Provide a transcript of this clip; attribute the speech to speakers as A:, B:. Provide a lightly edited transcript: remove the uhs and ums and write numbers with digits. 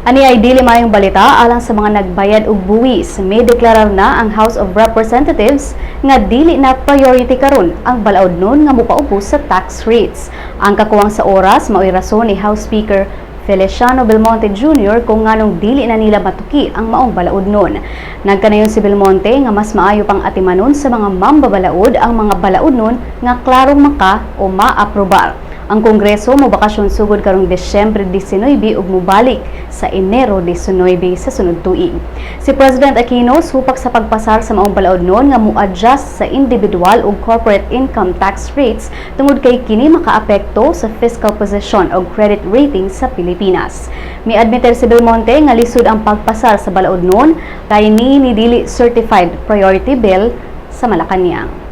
A: Ani ay dili maayong balita alang sa mga nagbayad og buwis. May deklarar na ang House of Representatives nga dili na priority karon ang balaodnon nga mopaubos sa tax rates. Ang kakuwang sa oras mao'y rason ni House Speaker Feliciano Belmonte Jr. kung nganong dili na nila matuki ang maong balaodnon. Nagkanayon si Belmonte nga mas maayo pang atimanon sa mga mambabalaod ang mga balaodnon nga klarong maka o maaprobar. Ang Kongreso mobakasyon sugod karong Desyembre 19 ug mobalik sa Enero 19 sa sunod tuig. Si President Aquino supak sa pagpasar sa maong balaodnon nga mo-adjust sa individual ug corporate income tax rates tungod kay kini makaapekto sa fiscal position ug credit rating sa Pilipinas. Mi-admiter si Belmonte nga lisod ang pagpasar sa balaodnon kay ni dili certified priority bill sa Malacañang.